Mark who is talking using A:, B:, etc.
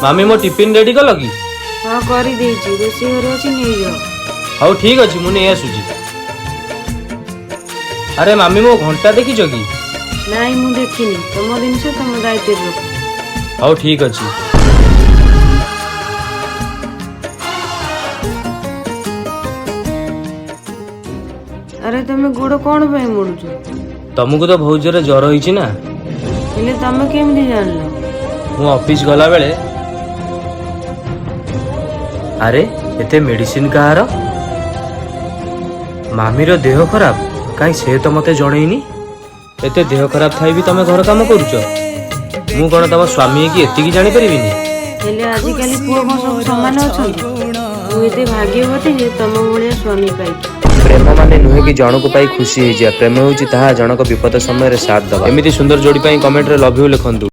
A: ମାମି, ମୋ tiffin ready କଲ କି?
B: ହଁ, କରିଦେଇଛି। ରୋଷେଇ ଘରେ ଅଛି, ନେଇଯାଅ।
A: ହଉ, ଠିକ ଅଛି, ମୁଁ ନେଇ ଆସୁଛି। ଆରେ ମାମି, ମୋ ଘଣ୍ଟା ଦେଖିଛ କି?
B: ନାଇଁ, ମୁଁ ଦେଖିନି। ତମ ଜିନିଷ ତମ ଦାୟିତ୍ୱରେ ରଖ।
A: ହଉ, ଠିକ ଅଛି।
B: ଆରେ, ତମେ ଗୋଡ଼ କଣ ପାଇଁ ମୋଡୁଛ?
A: ତମକୁ ତ ବହୁତ ଜୋରେ ଜ୍ୱର ହେଇଛି ନା?
B: ହେଲେ ତମେ କେମିତି ଜାଣିଲ?
A: ମୁଁ ଅଫିସ ଗଲା ବେଳେ, ଆରେ, ଏତେ ମେଡିସିନ କାହାର? ମାମିର ଦେହ ଖରାପ, କାଇଁ ସେ ତ ମତେ ଜଣେଇନି। ଏତେ ଦେହ ଖରାପ ଥାଇ ବି ତମେ ଘର କାମ କରୁଛ। ମୁଁ କଣ ତମ ସ୍ୱାମୀ ହେଇକି ଏତିକି ଜାଣିପାରିବିନି?
B: ହେଲେ ଆଜିକାଲି ପୁଅ କଣ ସବୁ ସମାନ ଅଛନ୍ତି? ମୁଁ ଏତେ ଭାଗ୍ୟବତୀ ଯେ ତମ ଭଳିଆ ସ୍ୱାମୀ ପାଇଛି।
A: ପ୍ରେମ ମାନେ ନୁହେଁ କି ଜଣକୁ ପାଇ ଖୁସି ହେଇଯିବା। ପ୍ରେମ ହେଉଛି ତାହା ଜଣକ ବିପଦ ସମୟରେ ସାଥ ଦେବା। ଏମିତି ସୁନ୍ଦର ଯୋଡ଼ି ପାଇଁ କମେଣ୍ଟରେ ଲଭ୍ you ଲେଖନ୍ତୁ।